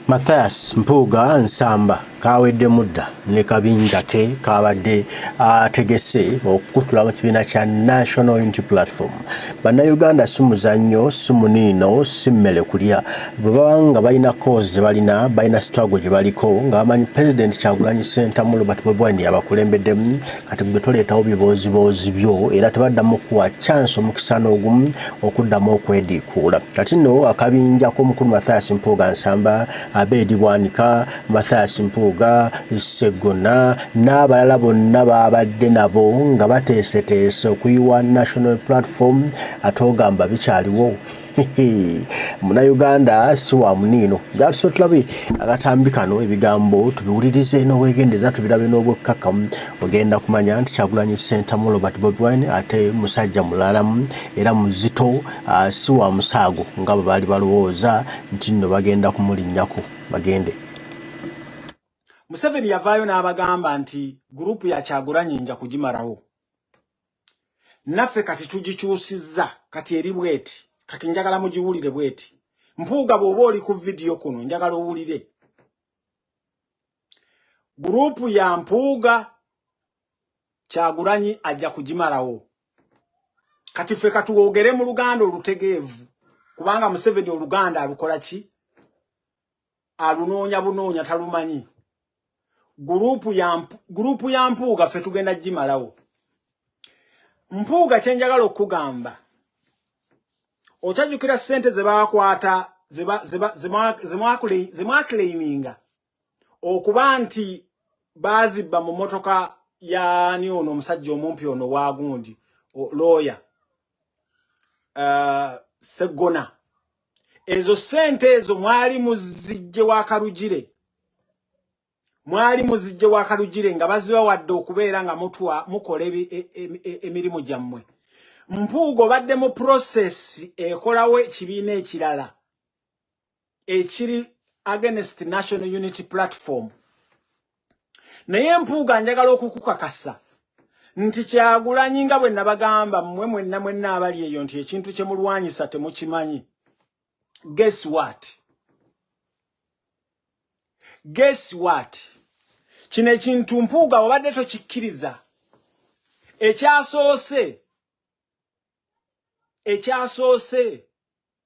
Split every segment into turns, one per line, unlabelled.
Mathias Mpuuga Nsamba kaaweddemu dda ne kabinja ke kaabadde ategese okukutula mu kibiina kya National Unity Platform. Bannayuganda si muzannyo, si muniino, si mmere kulya. Bwe baba nga balina cause gye balina, balina struggle gye baliko nga bamanyi Pulezidenti Kyagulanyi Ssentamu Robert Bobi Wine yabakulembeddemu, kati gwe toleetawo bibooziboozi byo era tebaddamu kuwa chance omukisa n'ogumu okuddamu okwediikuula. Kati nno akabinja k'omukulu Mathias Mpuuga Nsamba, Abedi Bwanika, Mathias Mpuuga, Sseggona n'abalala bonna baabadde nabo nga bateeseteese okuyiwa National Platform ate ogamba bikyaliwo. Munnayuganda si wa muniino. Gatuse tulabe akatambi kano, ebigambo tubiwulirize n'obwegendereza, tubirabe n'obwekkakkamu. Ogenda kumanya nti Kyagulanyi Ssentamu Robert Bobi Wine ate musajja mulalamu era muzito, si wa musaago nga bwe baali balowooza nti nno bagenda kumulinnyako bagende.
Museveni yavaayo n'abagamba nti group ya Kyagulanyi nja kugimalawo. Naffe kati tugikyusizza, kati eri bweti. Kati njagala mugiwulire bweti. Mpuuga, bw'oba oli ku vidiyo kuno, njagala owulire. Group ya Mpuuga, Kyagulanyi ajja kugimalawo. Kati ffe katuwogere mu Luganda olutegeevu, kubanga Museveni Oluganda alukola ki? Alunoonya bunoonya, talumanyi. Group ya Mpuuga ffe tugenda gimalawo. Mpuuga, kyenjagala okugamba, okyajjukira ssente ze baakwata ze mwaclaiminga okuba nti baazibba mu motoka yaani ono omusajja omumpi ono wagundi looya Seggona? Ezo ssente ezo mwali muzijje wa Karugire, mwali muzijje wa Karugire nga bazibawadde okubeera nga mutwa mukola emirimu gyammwe. Mpuuga, obadde mu process ekolawo ekibiina ekirala ekiri against National Unity Platform. Naye Mpuuga, njagala okukukakasa nti Kyagulanyi, nga bwe nabagamba mmwe mwenna mwenna abali eyo nti ekintu kye mulwanyisa temukimanyi, guess what, guess what? Kino ekintu, Mpuuga, wabadde tokikkiriza. Ekyasoose, ekyasoose,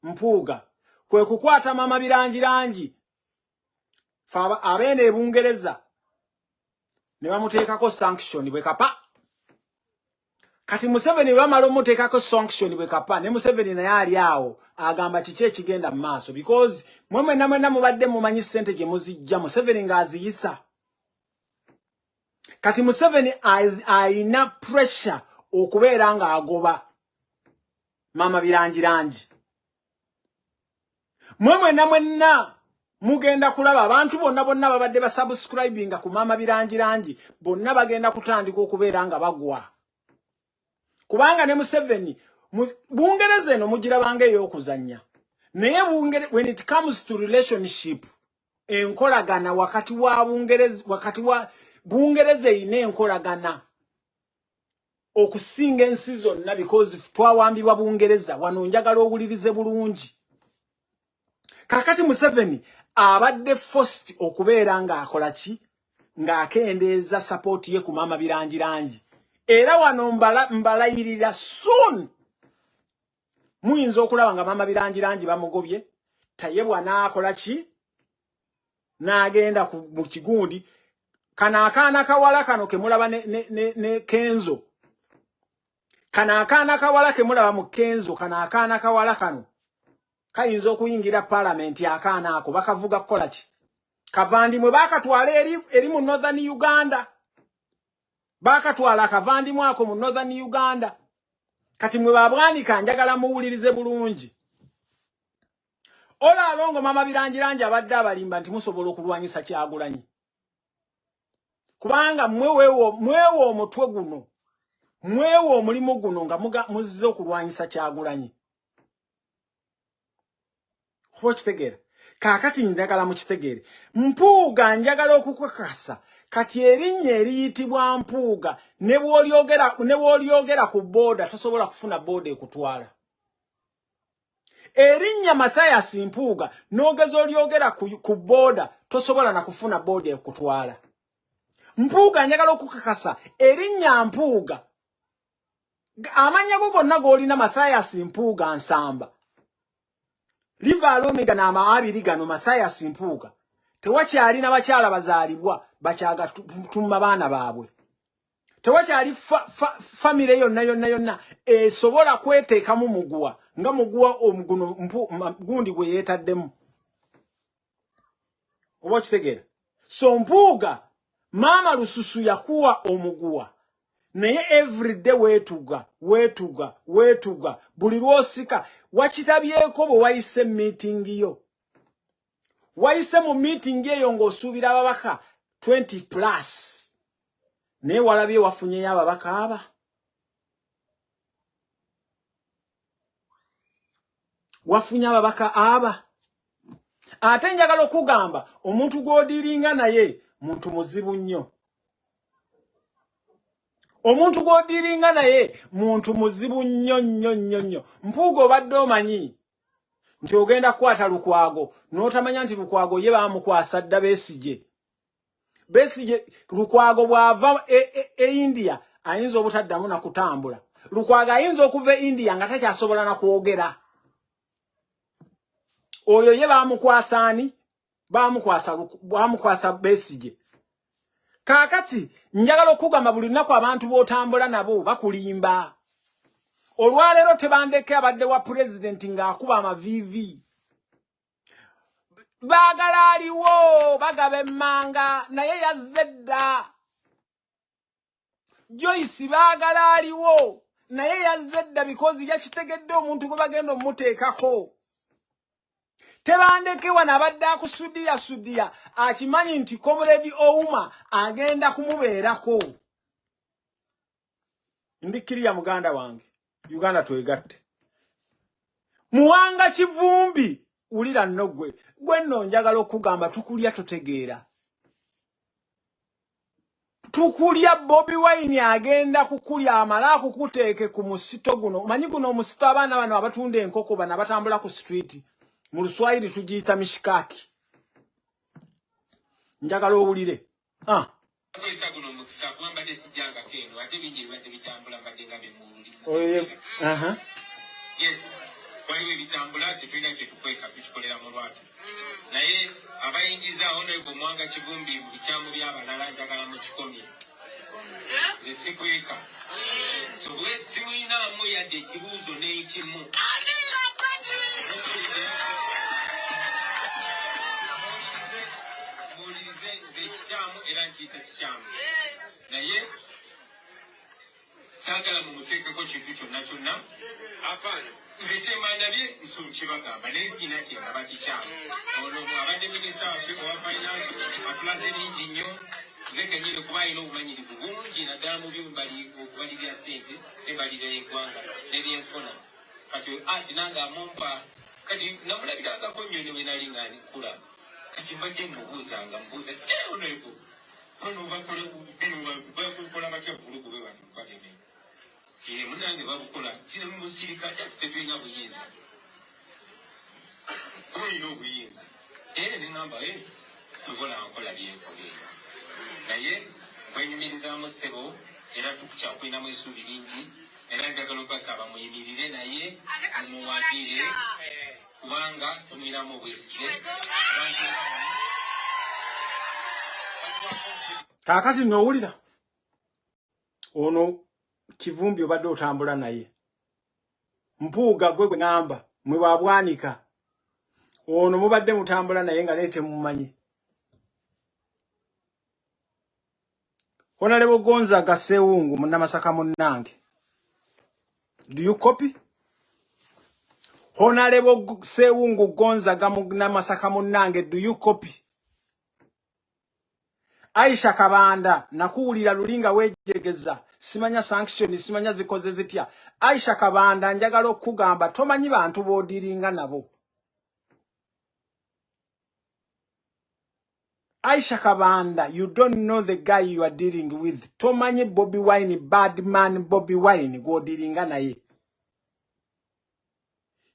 Mpuuga, kwe kukwata Mama Birangirangi fe abeene e Bungereza ne bamuteekako sanction bwe kapa. Kati Museveni bwe bamala omuteekako sanction bwe kapa, ne Museveni naye ali awo agamba kiki ekigenda mu maaso? Because mwe mwenna mwenna mubadde mumanyi ssente gye muzijja, Museveni ng'aziyisa. Kati Museveni ayina pressure okubeera ng'agoba Mama Birangirangi. Mwe mwenna mwenna mugenda kulaba abantu bonna bonna babadde basubscribinga ku Mama Birangirangi bonna bagenda kutandika okubeera nga bagwa, kubanga ne Museveni, Bungereza eno mugirabanga ey'okuzannya, naye when it comes to relationship, enkolagana wakati wa Bungereza, wakati wa Bungereza erina enkolagana okusinga ensi zonna, because twawambibwa Bungereza. Wano njagala owulirize bulungi. Kakati Museveni abadde forced okubeera ng'akola ki? Ng'akendeeza support ye ku Mama Birangirangi. Era wano mbalayirira, soon muyinza okulaba nga Mama Birangirangi bamugobye. Tayebwa n'akola ki? N'agenda mu kigundi kano akaana kawala kano kemulaba ne Kenzo. Kano akaana kawala kemulaba mu Kenzo, kano akaana kawala kano kayinza okuyingira palamenti. Akaana ako bakavuga kukola ki? Kavandimwe bakatwala eri mu Northern Uganda, bakatwala akavandimwe ako mu Northern Uganda. Kati mwe babwanika, njagala muwulirize bulungi. Olaalongo Mama Birangirangi abadde abalimba nti musobola okulwanyisa Kyagulanyi, kubanga mwewo omutwe guno, mwewo omulimu guno nga muzze okulwanyisa Kyagulanyi. Kuba okitegeera? Kaakati njagala mukitegeere. Mpuuga, njagala okukakasa kati erinnya eriyitibwa Mpuuga, ne bw'olyogera ku booda tosobola kufuna booda ekutwala. Erinnya Mathias Mpuuga n'ogeza olyogera ku booda, tosobola na kufuna booda ekutwala. Mpuuga, njagala okukakasa erinnya Mpuuga, amannya go gonna g'olina, Mathias Mpuuga Nsamba, liva alone gano ama abiri gano. Mathias Mpuuga, tewakyalina bakyala bazaalibwa bakyagatumma baana baabwe. Tewakyali famire yonna yonna yonna esobola kweteekamu muguwa nga muguwa omuguno gundi gwe yeetaddemu, oba okitegeera? So Mpuuga, maama Lususu yakuwa omuguwa, naye everyday weetuga, weetuga, weetuga buli lwosika. Wakitabyeko bwe wayise meeting yo, wayise mu meeting eyo ng'osuubira ababaka 20 plus, naye walabye wafunyeyo ababaka aba wafunye ababaka aba. Ate njagala okugamba, omuntu gw'odiringa naye muntu muzibu nnyo. Omuntu gw'odiringa naye muntu muzibu nnyo nnyo nnyo nnyo. Mpuuga, obadde omanyi nti ogenda kukwata Lukwago, n'otamanya nti Lukwago ye baamukwasa dda Besigye. Besigye, Lukwago bw'ava e India ayinza obutaddamu na kutambula. Lukwago ayinza okuva e India nga takyasobola na kwogera. Oyo ye bamukwasa ani? Bamukwasa Besigye. Kaakati njagala okugamba, buli lunaku abantu b'otambula nabo bakulimba. Olwaleero Tebandeke abadde wa pulezidenti ng'akuba amaviivi, baagala aliwo bagaba emmanga, naye yazze dda. Joyce baagala aliwo, naye yazze dda, because yakitegedde omuntu gwe bagenda omuteekako. Tebandeke wano abadde akusudiya sudiya, akimanyi nti Comrade Ouma agenda kumubeerako. Ndikkiriya muganda wange, Uganda twegatte. Muwanga Kivumbi, wulira nno gwe, gwe nno njagala okugamba, tukulya totegeera, tukulya. Bobi Wine agenda kukulya, amale akukuteeke ku musito guno. Omanyi guno omusito, abaana bano abatunda enkoko, bano abatambula ku street, mu Luswayiri tugiyita mishikaki. Njagala owulire, ah.
Kozesa guno omukisa kuba mbadde sijjangako eno, ate bingi ebibadde bitambula mbadde nga bimuwuli.
Oyo.
Yes, waliwo ebitambula, tetulina kyetukweka, tukikolera mu lwatu. Naye abayingiza Honorable Muwanga Kivumbi mu bikyamu by'abalala, njagala mukikomye. Nze sikweka, so bwe simuyinaamu yadde ekibuuzo n'ekimu. Muwulirize, muwulirize, nze ekikyamu era nkiyita kikyamu, naye saagala mumuteekeko kintu kyonna kyonna. Apaana, nze kyemandabye nkibagamba, naye siina kyendaba kikyamu. Ono abadde minisita waffe owa finance, atulaze bingi nnyo. Nze kenyini kuba alina obumanyirivu bungi, naddala mu by'okubalirira ssente n'embalirira y'eggwanga n'ebyenfuna. Kati ati nange amumpa, kati namulabirangako nnyo ne bwe nali nga nkula. Kati mbadde mubuuzanga, mubuuza, "Honorable, bano bakola bino, bakola batya vulugu bwe bati mu parliament?" Ye munange babukola kiri mu musirikale, ati tetulina buyinza, olina obuyinza. Era neŋamba tukola nkola byenkola eyo, naye kwenyumirizaamu ssebo, era tukyakulinamu essuubi lingi. Era njagala obasaba muyimirire naye mumuwagire, kubanga tumwinamu obwesige. Abantu nga bano batuwa confidence.
Kaakati noowulira ono Kivumbi obadde otambula naye. Mpuuga, gwe gwe ŋŋamba, mwe babwanika ono mubadde mutambula naye nga naye temumanyi. Honorable Gonzaga Sewungu, munnamasaka munnange, do you copy? Honorable Sewungu Gonzaga, munnamasaka munnange, do you copy? Aisha Kabanda, nakuwulira luli nga weejegeza, simanya sanction, simanya zikoze zitya. Aisha Kabanda, njagala okukugamba, tomanyi bantu b'odiringa nabo. Aisha Kabanda, you don't know the guy you are dealing with. Tomanyi Bobi Wine, bad man Bobi Wine gw'odiringa naye.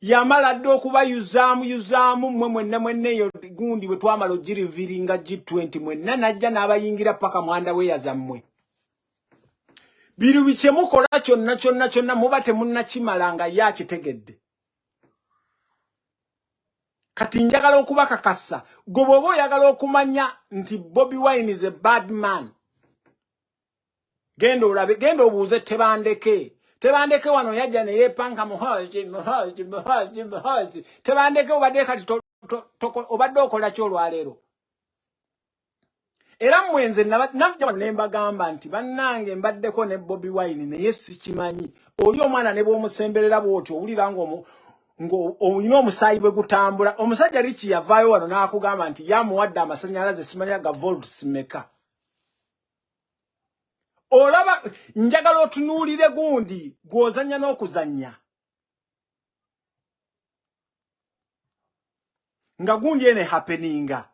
Yamala dda okubayuzaamu yuzaamu mmwe mwenna mwenna. Eyo gundi bwe twamala ogiriviringa G20, mwenna najja n'abayingira paka mwanda weya zammwe. Birubi kye mukola kyonna kyonna kyonna muba temunnakimala nga ye akitegedde. Kati njagala okubakakasa, gwe bw'oba oyagala okumanya nti Bobi Wine is a bad man, genda olabe, genda obuuze Tebandeke. Tebandeke wano yajja ne yeepanka Muhoozi, Muhoozi, Muhoozi, Muhoozi. Tebandeke, obadde kati obadde okola ki olwaleero? Era mmwe nze najja wano ne mbagamba nti bannange, mbaddeko ne Bobi Wine, naye sikimanyi. Oli omwana ne bw'omusemberera bw'otyo owulira ng'olina omusaayi bwe gutambula. Omusajja Riki yavaayo wano n'akugamba nti yamuwadde amasannyalaze, simanya ga volts meka. Olaba, njagala otunuulire gundi gw'ozannya n'okuzannya nga gundi eno ehappeninga,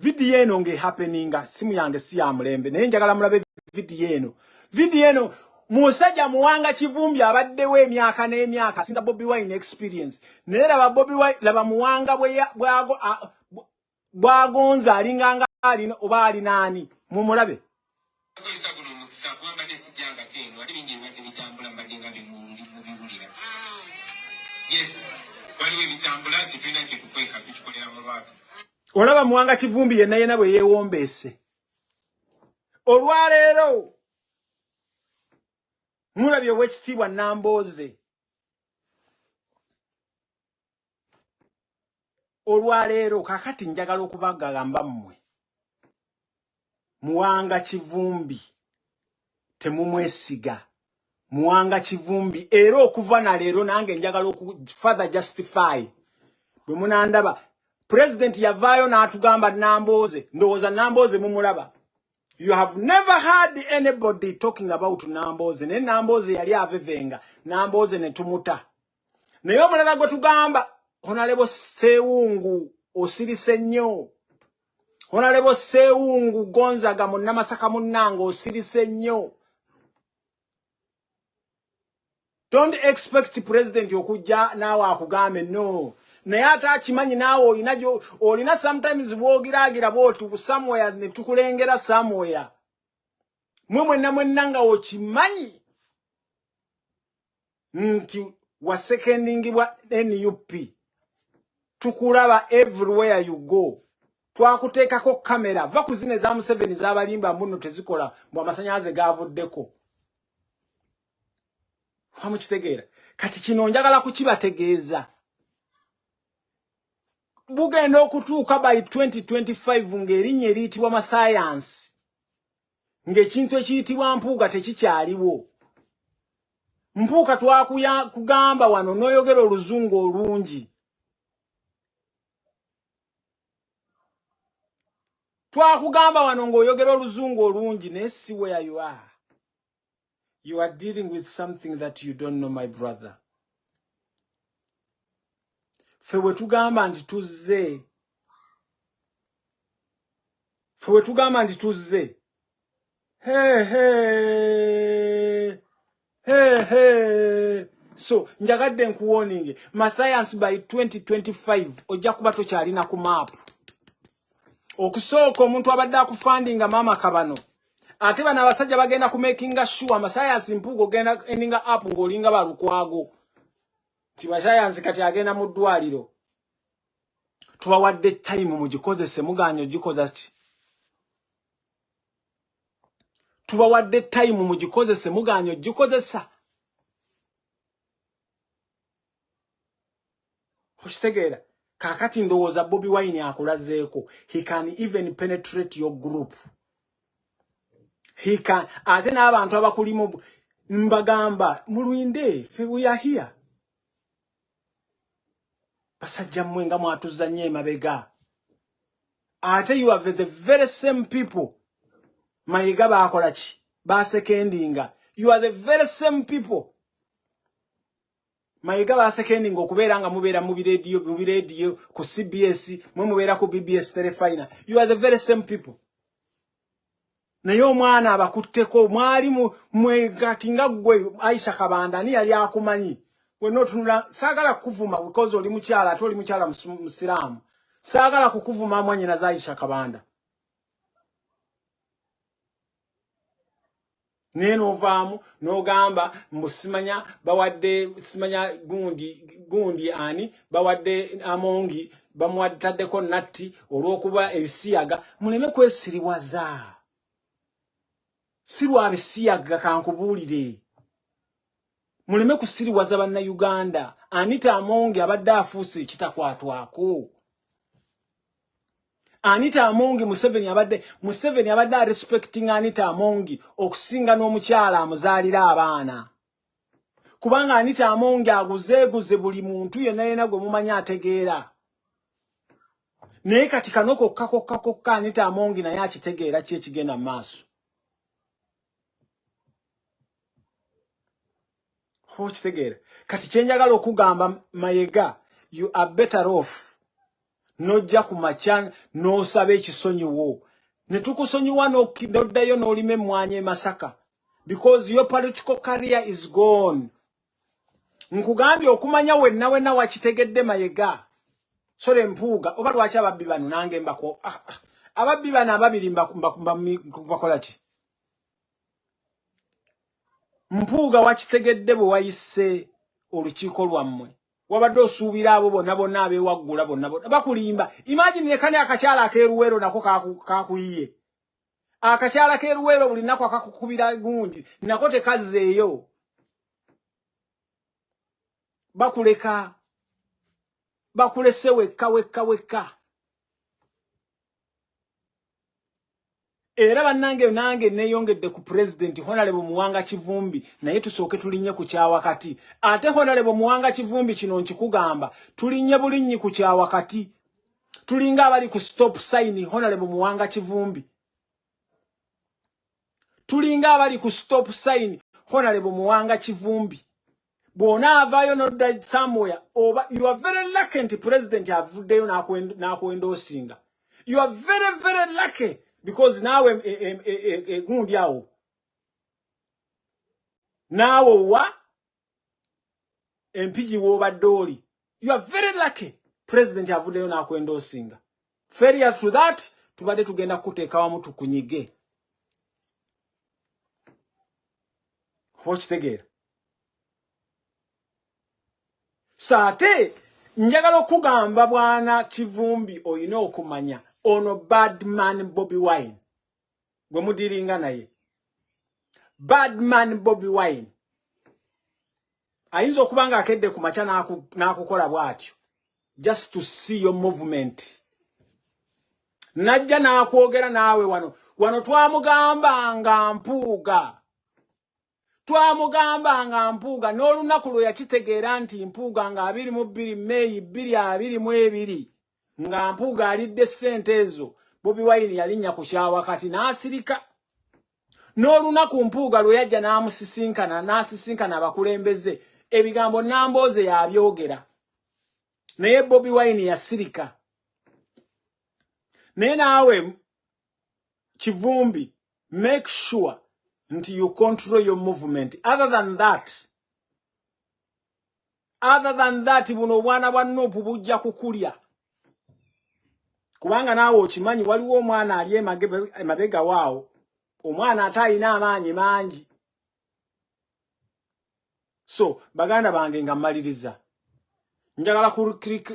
vidiyo eno ng'ehappeninga. Simu yange si ya mulembe, naye njagala mulabe vidiyo eno. Vidiyo eno, musajja Muwanga Kivumbi abaddewo emyaka n'emyaka, sinza Bobi Wine experience, naye laba Bobi Wine, laba Muwanga bwagonza alinganga alina oba alinaani. Mumulabe.
Kozesa guno omukisa kuba mbadde sijjangako eno, ate bingi ebibadde bitambula mbadde nga mubiwulira. Yes, waliwo ebitambula, tetulina kyetukweka, tukikolera mu lwatu.
Olaba Muwanga Kivumbi yenna yenna bwe yeewombeese olwaleero. Mulabye Owekitiibwa Nambooze olwaleero. Kakati njagala okubagamba mmwe, Muwanga Kivumbi temumwesiga. Muwanga Kivumbi era okuva na leero nange njagala oku further justify. Bwe munandaba, President yavaayo n'atugamba Nambooze, ndowooza Nambooze mumulaba. You have never heard anybody talking about Nambooze, naye Nambooze yali avevenga. Nambooze ne tumuta. Naye omulala gwe tugamba, Honorable Sewungu, osirise nnyo. Honorable Sewungu Gonzaga, munnamasaka munnange, osirise nnyo. Don't expect President okujja naawe akugambe no, naye ate akimanyi naawe olina olina sometimes bwogiraagira bwoti somewhere ne tukulengera somewhere. Mwe mwenna mwenna nga okimanyi nti wasekendingibwa NUP, tukulaba everywhere you go, twakuteekako kamera. Va ku zino eza Museveni z'abalimba muno tezikola, mbu amasanyalaze gavuddeko. Wamukitegeera? Kati kino njagala kukibategeeza, bugenda okutuuka by 2025 ng'erinnya eriyitibwa masayansi, ng'ekintu ekiyitibwa Mpuuga tekikyaliwo. Mpuuka, twakugamba wano n'oyogera oluzungu olungi. Twakugamba wano ng'oyogera oluzungu olungi, naye si where you are. You are dealing with something that you don't know, my brother. Ffe bwe tugamba nti tuzze, ffe bwe tugamba nti tuzze, he he he he. So njagadde nkuwarninge, Mathias, by 2025 ojja kuba tokyalina ku map. Okusooka omuntu abadde akufundinga, maama kabano, ate bano abasajja bagenda ku makinga sure amasayansi Mpuuga ogenda endinga up ng'olinga balukwago nti masayansi kati agenda mu ddwaliro. Tubawadde time mugikozese, muganye ogikoza ki? Tubawadde time mugikozese, muganye ogikozesa. Okitegeera? Kakati ndowooza Bobi Wine akulazeeko he can even penetrate your group. He can. Ate n'abantu abakulimu mbagamba mulwinde, fe we are here. Basajja mmwe nga mwatuzza nnyo emabega. Ate you are the very same people Mayiga baakola ki, basekendinga. You are the very same people Mayiga basekendinga okubeera nga mubeera mu birediyo ku CBS, mwe mubeera ku BBS Terefayina. You are the very same people. Naye omwana abakutteko mwali mwe kati nga ggwe Aisha Kabanda, ani yali akumanyi? Wenna otunula, saagala kukuvuma because oli mukyala, ate oli mukyala musiraamu. Saagala kukuvuma mwanyina Aisha Kabanda. Naye n'ovaamu n'ogamba mbu simanya bawadde, simanya gundi gundi ani bawadde Amongi, bamuwataddeko natti olw'okuba ebisiyaga. Muleme kwesiriwaza, si lwa bisiyaga. Kankubuulire, muleme kusiriwaza Bannayuganda. Anita Amongi abadde afuuse ekitakwatwako. Anita Amongi, Museveni abadde arespecting Anita Amongi okusinga n'omukyala amuzaalira abaana, kubanga Anita Amongi aguzeeguze buli muntu yenna yenna gwe mumanyi ategeera. Naye kati kano kokka kokka kokka, Anita Amongi naye akitegeera ki ekigenda mu maaso. Oba okitegeera? Kati kyenjagala okugamba Mayega, you are better off n'ojja ku makya n'osaba ekisonyiwo ne tukusonyiwa, n'oddayo n'olima emmwanyi e Masaka, because your political career is gone. Nkugambye okumanya wenna wenna wakitegedde. Mayega, sole Mpuuga, oba lwaki ababbi bano nange mbako, ababbi bano ababiri bakola ki? Mpuuga, wakitegedde bwe wayise olukiiko lwammwe. Wabadde osuubira abo bonna bonna abeewaggula bonna bonna bakulimba. Imagine lekani akakyala ak'eruweero nako kakuyiye. Akakyala k'eruweero buli nnaku akakukubira gundi nako tekazzeeyo. Bakuleka, bakulese wekka wekka wekka. Era bannange, nange neeyongedde ku Pulezidenti Honorable Muwanga Kivumbi, naye tusooke tulinnye ku kyawakati. Ate Honorable Muwanga Kivumbi, kino nkikugamba, tulinnye bulinnyi ku kyawakati, tulinga abali ku stop sign. Honorable Muwanga Kivumbi, tulinga abali ku stop sign. Honorable Muwanga Kivumbi, bw'onaavaayo nodda somewhere, oba you are very lucky nti President avuddeyo n'akwendoosinga. You are very very lucky, because naawe egundi awo naawe wa Empigi w'obadde oli, you are very lucky President avuddeyo n'akwendoosinga. Failure to that, tubadde tugenda kukuteeka wamu tukunyige. Oba okitegeera? So ate njagala okugamba bwana Kivumbi, olina okumanya ono badman Bobi Wine gwe mudiringa naye, badman Bobi Wine ayinza okuba nga akedde ku makya n'akukola bw'atyo just to see your movement, najja n'akwogera naawe wano wano. Twamugambanga Mpuuga, twamugambanga Mpuuga, n'olunaku lwe yakitegeera nti Mpuuga nga 22 Meeyi 2022 nga Mpuuga alidde ssente ezo, Bobi Wine yalinnya ku kyawakati n'asirika. N'olunaku Mpuuga lwe yajja n'amusisinkana, n'asisinkana abakulembeze, ebigambo Nambooze yabyogera, naye Bobi Wine yasirika. Naye naawe Kivumbi, make sure nti you control your movement. Other than that, buno obwana bwa NUP bujja kukulya, kubanga naawe okimanyi waliwo omwana ali emabega waawo, omwana ate alina amaanyi mangi. So baganda bange, nga mmaliriza, njagala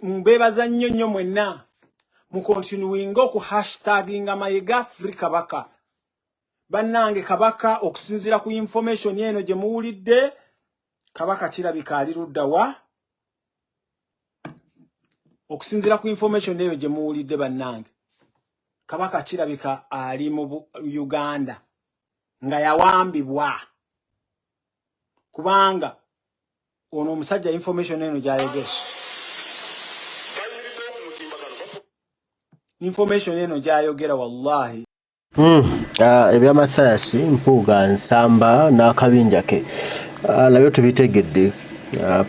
mbeebaza nnyo nnyo mwenna mukontinuinga oku hashtaginga Mayega free Kabaka. Bannange, Kabaka, okusinziira ku information eno gye muwulidde, Kabaka kirabika ali ludda wa? Okusinziira ku information eyo gye muwulidde, bannange, Kabaka kirabika ali mu Uganda nga yawambibwa, kubanga ono omusajja information eno gyayogera, information eno gyayogera, wallahi.
Ebya Mathias Mpuuga Nsamba n'akabinja ke nabyo tubitegedde.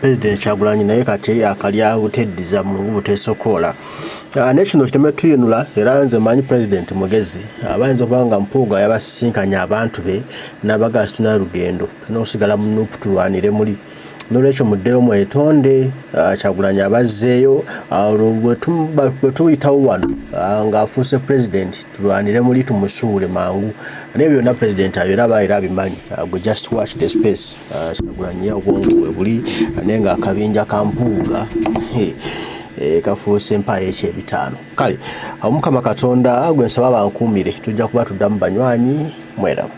President Kyagulanyi naye kati akalya buteddiza mu buteesokoola. Naye kino kiteme tuyinula, era nze manyi President mugezi, abayinza okuba nga Mpuuga yabasisinkanye abantu be n'abagamba, "Situna lugendo, tulina okusigala mu NUP, tulwanire muli." Nolwekyo muddeyo mwetonde, Kyagulanyi abazzeeyo, olwo bwe tuyitawo wano ng'afuuse pulezidenti tulwanire muli tumusuule mangu. Naye byonna pulezidenti abiraba era abimanyi. Gwe just watch the space. Kyagulanyi obwongo bwe buli naye ng'akabinja ka Mpuuga kafuuse mpaayo ekyebitaano. Kale Omukama Katonda gwe nsaba bankuumire, tujja kuba tuddamu banywanyi mweraba.